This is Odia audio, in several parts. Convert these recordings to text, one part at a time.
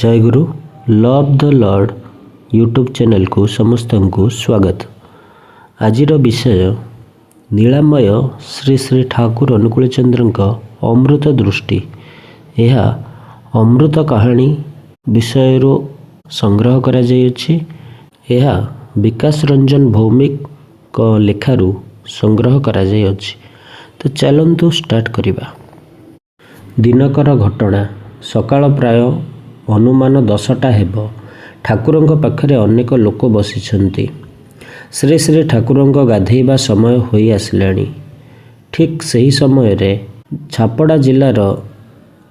ଜୟଗୁରୁ। ଲଭ୍ ଦ ଲର୍ଡ଼ ୟୁଟ୍ୟୁବ୍ ଚ୍ୟାନେଲକୁ ସମସ୍ତଙ୍କୁ ସ୍ୱାଗତ। ଆଜିର ବିଷୟ ନୀଳାମୟ ଶ୍ରୀ ଶ୍ରୀ ଠାକୁର ଅନୁକୂଳ ଚନ୍ଦ୍ରଙ୍କ ଅମୃତ ଦୃଷ୍ଟି। ଏହା ଅମୃତ କାହାଣୀ ବିଷୟରୁ ସଂଗ୍ରହ କରାଯାଇଅଛି। ଏହା ବିକାଶ ରଞ୍ଜନ ଭୌମିକଙ୍କ ଲେଖାରୁ ସଂଗ୍ରହ କରାଯାଇଅଛି। ତ ଚାଲନ୍ତୁ ଷ୍ଟାର୍ଟ କରିବା। ଦିନକର ଘଟଣା। ସକାଳ ପ୍ରାୟ ଅନୁମାନ 10ଟା ହେବ। ଠାକୁରଙ୍କ ପାଖରେ ଅନେକ ଲୋକ ବସିଛନ୍ତି। ଶ୍ରୀ ଶ୍ରୀ ଠାକୁରଙ୍କ ଗାଧୋଇବା ସମୟ ହୋଇ ଆସିଲାଣି। ଠିକ୍ ସେହି ସମୟରେ ଛାପଡ଼ା ଜିଲ୍ଲାର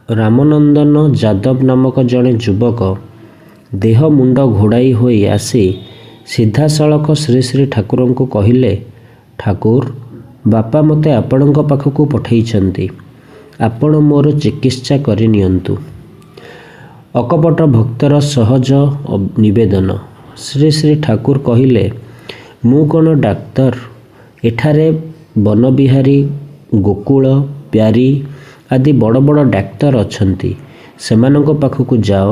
ରାମନନ୍ଦନ ଯାଦବ ନାମକ ଜଣେ ଯୁବକ ଦେହ ମୁଣ୍ଡ ଘୋଡ଼ାଇ ହୋଇ ଆସି ସିଧାସଳଖ ଶ୍ରୀ ଶ୍ରୀ ଠାକୁରଙ୍କୁ କହିଲେ, "ଠାକୁର, ବାପା ମୋତେ ଆପଣଙ୍କ ପାଖକୁ ପଠେଇଛନ୍ତି। ଆପଣ ମୋର ଚିକିତ୍ସା କରିନିଅନ୍ତୁ।" ଅକପଟ ଭକ୍ତର ସହଜ ନିବେଦନ। ଶ୍ରୀ ଶ୍ରୀ ଠାକୁର କହିଲେ, "ମୁଁ କ'ଣ ଡାକ୍ତର? ଏଠାରେ ବନବିହାରୀ, ଗୋକୁଳ, ପ୍ୟାରୀ ଆଦି ବଡ଼ ବଡ଼ ଡାକ୍ତର ଅଛନ୍ତି। ସେମାନଙ୍କ ପାଖକୁ ଯାଅ,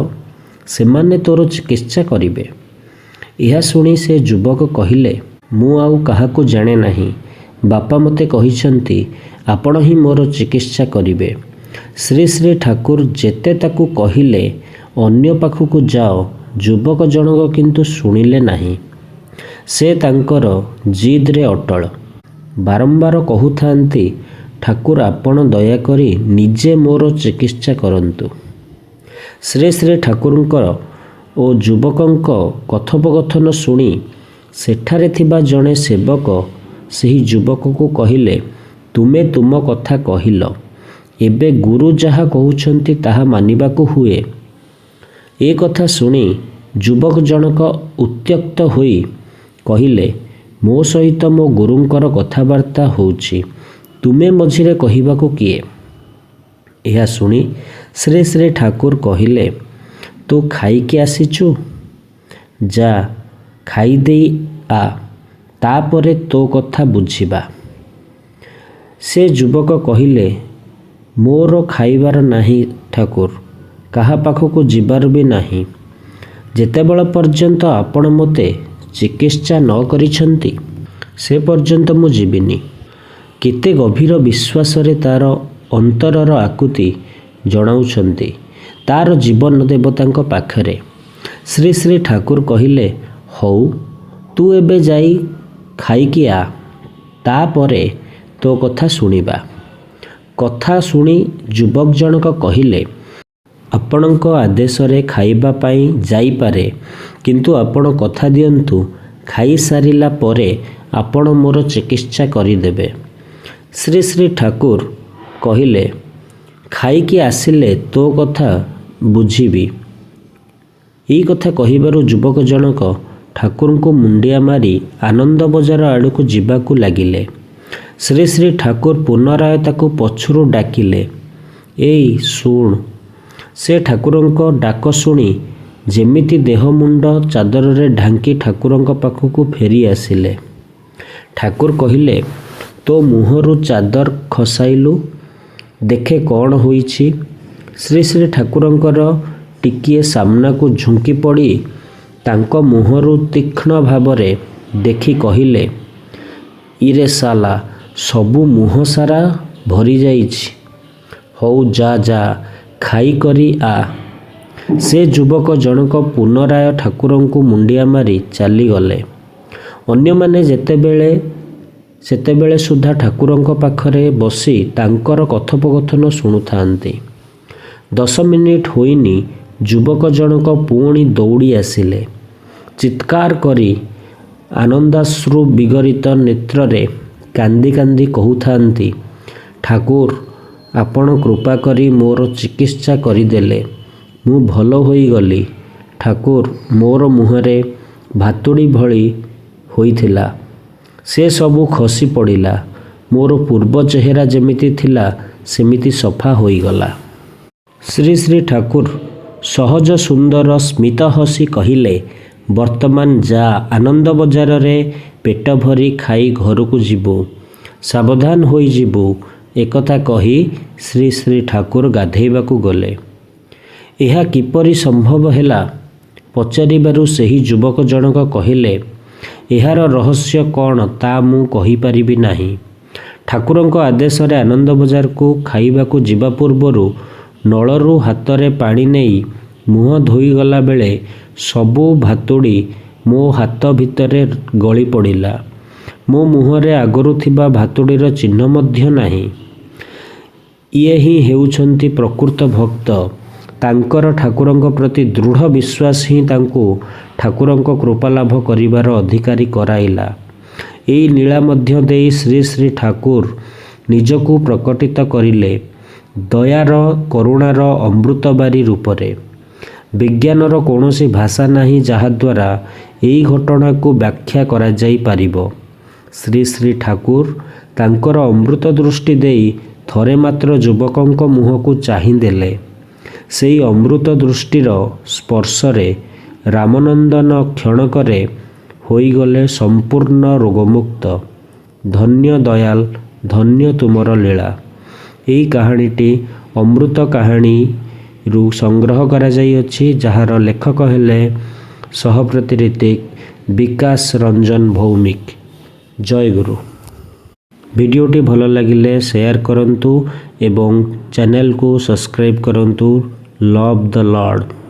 ସେମାନେ ତୋର ଚିକିତ୍ସା କରିବେ।" ଏହା ଶୁଣି ସେ ଯୁବକ କହିଲେ, "ମୁଁ ଆଉ କାହାକୁ ଜାଣେ ନାହିଁ। ବାପା ମୋତେ କହିଛନ୍ତି, ଆପଣ ହିଁ ମୋର ଚିକିତ୍ସା କରିବେ।" ଶ୍ରୀ ଶ୍ରୀ ଠାକୁର ଯେତେ ତାକୁ କହିଲେ, ଅନ୍ୟ ପାଖକୁ ଯାଅ, ଯୁବକ ଜଣକ କିନ୍ତୁ ଶୁଣିଲେ ନାହିଁ। ସେ ତାଙ୍କର ଜିଦ୍ରେ ଅଟଳ। ବାରମ୍ବାର କହୁଥାନ୍ତି, "ଠାକୁର, ଆପଣ ଦୟାକରି ନିଜେ ମୋର ଚିକିତ୍ସା କରନ୍ତୁ।" ଶ୍ରୀ ଶ୍ରୀ ଠାକୁରଙ୍କର ଓ ଯୁବକଙ୍କ କଥୋପକଥନ ଶୁଣି ସେଠାରେ ଥିବା ଜଣେ ସେବକ ସେହି ଯୁବକକୁ କହିଲେ, "ତୁମେ ତୁମ କଥା କହିଲ, ଏବେ ଗୁରୁ ଯାହା କହୁଛନ୍ତି ତାହା ମାନିବାକୁ ହୁଏ।" ଏ କଥା ଶୁଣି ଯୁବକ ଜଣକ ଉତ୍ତ୍ୟକ୍ତ ହୋଇ କହିଲେ, "ମୋ ସହିତ ମୋ ଗୁରୁଙ୍କର କଥାବାର୍ତ୍ତା ହେଉଛି, ତୁମେ ମଝିରେ କହିବାକୁ କିଏ?" ଏହା ଶୁଣି ଶ୍ରୀ ଶ୍ରୀ ଠାକୁର କହିଲେ, "ତୁ ଖାଇକି ଆସିଛୁ? ଯା, ଖାଇଦେଇ ଆ, ତାପରେ ତୋ କଥା ବୁଝିବା।" ସେ ଯୁବକ କହିଲେ, "ମୋର ଖାଇବାର ନାହିଁ ଠାକୁର, କାହା ପାଖକୁ ଯିବାର ବି ନାହିଁ। ଯେତେବେଳ ପର୍ଯ୍ୟନ୍ତ ଆପଣ ମୋତେ ଚିକିତ୍ସା ନ କରିଛନ୍ତି, ସେ ପର୍ଯ୍ୟନ୍ତ ମୁଁ ଯିବିନି।" କେତେ ଗଭୀର ବିଶ୍ୱାସରେ ତାର ଅନ୍ତରର ଆକୁତି ଜଣାଉଛନ୍ତି ତାର ଜୀବନ ଦେବତାଙ୍କ ପାଖରେ। ଶ୍ରୀ ଶ୍ରୀ ଠାକୁର କହିଲେ, "ହଉ, ତୁ ଏବେ ଯାଇ ଖାଇକି ଆ, ତାପରେ ତୋ କଥା ଶୁଣିବା।" କଥା ଶୁଣି ଯୁବକ ଜଣକ କହିଲେ, "ଆପଣଙ୍କ ଆଦେଶରେ ଖାଇବା ପାଇଁ ଯାଇପାରେ, କିନ୍ତୁ ଆପଣ କଥା ଦିଅନ୍ତୁ, ଖାଇସାରିଲା ପରେ ଆପଣ ମୋର ଚିକିତ୍ସା କରିଦେବେ।" ଶ୍ରୀ ଶ୍ରୀ ଠାକୁର କହିଲେ, "ଖାଇକି ଆସିଲେ ତୋ କଥା ବୁଝିବି।" ଏଇ କଥା କହିବାରୁ ଯୁବକ ଜଣକ ଠାକୁରଙ୍କୁ ମୁଣ୍ଡିଆ ମାରି ଆନନ୍ଦ ବଜାର ଆଡ଼କୁ ଯିବାକୁ ଲାଗିଲେ। ଶ୍ରୀ ଶ୍ରୀ ଠାକୁର ପୁନରାୟ ତାକୁ ପଛରୁ ଡାକିଲେ, "ଏଇ ଶୁଣ।" ସେ ଠାକୁରଙ୍କ ଡାକ ଶୁଣି ଯେମିତି ଦେହ ମୁଣ୍ଡ ଚାଦରରେ ଢାଙ୍କି ଠାକୁରଙ୍କ ପାଖକୁ ଫେରି ଆସିଲେ। ଠାକୁର କହିଲେ, "ତୋ ମୁହଁରୁ ଚାଦର ଖସାଇଲୁ, ଦେଖେ କ'ଣ ହୋଇଛି।" ଶ୍ରୀ ଶ୍ରୀ ଠାକୁରଙ୍କର ଟିକିଏ ସାମ୍ନାକୁ ଝୁଙ୍କି ପଡ଼ି ତାଙ୍କ ମୁହଁରୁ ତୀକ୍ଷ୍ଣ ଭାବରେ ଦେଖି କହିଲେ, "ଇରେ ସାଲା, ସବୁ ମୁହଁ ସାରା ଭରିଯାଇଛି। ହଉ ଯା, ଯା, ଖାଇକରି ଆ।" ସେ ଯୁବକ ଜଣକ ପୁନରାୟ ଠାକୁରଙ୍କୁ ମୁଣ୍ଡିଆ ମାରି ଚାଲିଗଲେ। ଅନ୍ୟମାନେ ସେତେବେଳେ ସୁଦ୍ଧା ଠାକୁରଙ୍କ ପାଖରେ ବସି ତାଙ୍କର କଥୋପକଥନ ଶୁଣୁଥାନ୍ତି। 10 ମିନିଟ୍ ହୋଇନି, ଯୁବକ ଜଣକ ପୁଣି ଦୌଡ଼ି ଆସିଲେ। ଚିତ୍କାର କରି ଆନନ୍ଦାଶ୍ରୁ ବିଗରିତ ନେତ୍ରରେ କାନ୍ଦି କାନ୍ଦି କହୁଥାନ୍ତି, "ଠାକୁର, ଆପଣ କୃପା କରି ମୋର ଚିକିତ୍ସା କରିଦେଲେ। ମୁଁ ଭଲ ହୋଇଗଲି। ଠାକୁର, ମୋର ମୁହଁରେ ଭାତୁଡ଼ି ଭଳି ହୋଇଥିଲା, ସେ ସବୁ ଖସି ପଡ଼ିଲା। ମୋର ପୂର୍ବ ଚେହେରା ଯେମିତି ଥିଲା, ସେମିତି ସଫା ହୋଇଗଲା।" ଶ୍ରୀ ଶ୍ରୀ ଠାକୁର ସହଜ ସୁନ୍ଦର ସ୍ମିତ ହସି କହିଲେ, "ବର୍ତ୍ତମାନ ଯା, ଆନନ୍ଦ ବଜାରରେ ପେଟ ଭରି ଖାଇ ଘରକୁ ଯିବୁ। ସାବଧାନ ହୋଇଯିବୁ।" ଏକଥା କହି ଶ୍ରୀ ଶ୍ରୀ ଠାକୁର ଗାଧୋଇବାକୁ ଗଲେ। ଏହା କିପରି ସମ୍ଭବ ହେଲା ପଚାରିବାରୁ ସେହି ଯୁବକ ଜଣକ କହିଲେ, ଏହାର ରହସ୍ୟ କ'ଣ ତା ମୁଁ କହିପାରିବି ନାହିଁ। ଠାକୁରଙ୍କ ଆଦେଶରେ ଆନନ୍ଦ ବଜାରକୁ ଖାଇବାକୁ ଯିବା ପୂର୍ବରୁ ନଳରୁ ହାତରେ ପାଣି ନେଇ ମୁହଁ ଧୋଇଗଲା ବେଳେ ସବୁ ଭାତୁଡ଼ି ମୋ ହାତ ଭିତରେ ଗଳି ପଡ଼ିଲା। ମୋ ମୁହଁରେ ଆଗରୁ ଥିବା ଭାତୁଡ଼ିର ଚିହ୍ନ ମଧ୍ୟ ନାହିଁ। ଇଏ ହିଁ ହେଉଛନ୍ତି ପ୍ରକୃତ ଭକ୍ତ। ତାଙ୍କର ଠାକୁରଙ୍କ ପ୍ରତି ଦୃଢ଼ ବିଶ୍ୱାସ ହିଁ ତାଙ୍କୁ ଠାକୁରଙ୍କ କୃପାଲାଭ କରିବାର ଅଧିକାରୀ କରାଇଲା। ଏଇ ଲୀଳା ମଧ୍ୟ ଦେଇ ଶ୍ରୀ ଶ୍ରୀ ଠାକୁର ନିଜକୁ ପ୍ରକଟିତ କରିଲେ ଦୟାର କରୁଣାର ଅମୃତବାରି ରୂପରେ। ବିଜ୍ଞାନର କୌଣସି ଭାଷା ନାହିଁ ଯାହାଦ୍ୱାରା ଏଇ ଘଟଣାକୁ ବ୍ୟାଖ୍ୟା କରାଯାଇପାରିବ। ଶ୍ରୀ ଶ୍ରୀ ଠାକୁର ତାଙ୍କର ଅମୃତ ଦୃଷ୍ଟି ଦେଇ ଥରେ ମାତ୍ର ଯୁବକଙ୍କ ମୁହଁକୁ ଚାହିଁଦେଲେ। ସେଇ ଅମୃତ ଦୃଷ୍ଟିର ସ୍ପର୍ଶରେ ରାମନନ୍ଦନ କ୍ଷଣକରେ ହୋଇଗଲେ ସମ୍ପୂର୍ଣ୍ଣ ରୋଗମୁକ୍ତ। ଧନ୍ୟ ଦୟାଲ, ଧନ୍ୟ ତୁମର ଲୀଳା। ଏଇ କାହାଣୀଟି ଅମୃତ କାହାଣୀରୁ ସଂଗ୍ରହ କରାଯାଇଅଛି, ଯାହାର ଲେଖକ ହେଲେ ସହପ୍ରତିରିତିକ ବିକାଶ ରଞ୍ଜନ ଭୌମିକ। ଜୟ ଗୁରୁ। ଭିଡ଼ିଓଟି ଭଲ ଲାଗିଲେ ସେୟାର କରନ୍ତୁ ଏବଂ ଚ୍ୟାନେଲକୁ ସବସ୍କ୍ରାଇବ୍ କରନ୍ତୁ। Love the lord.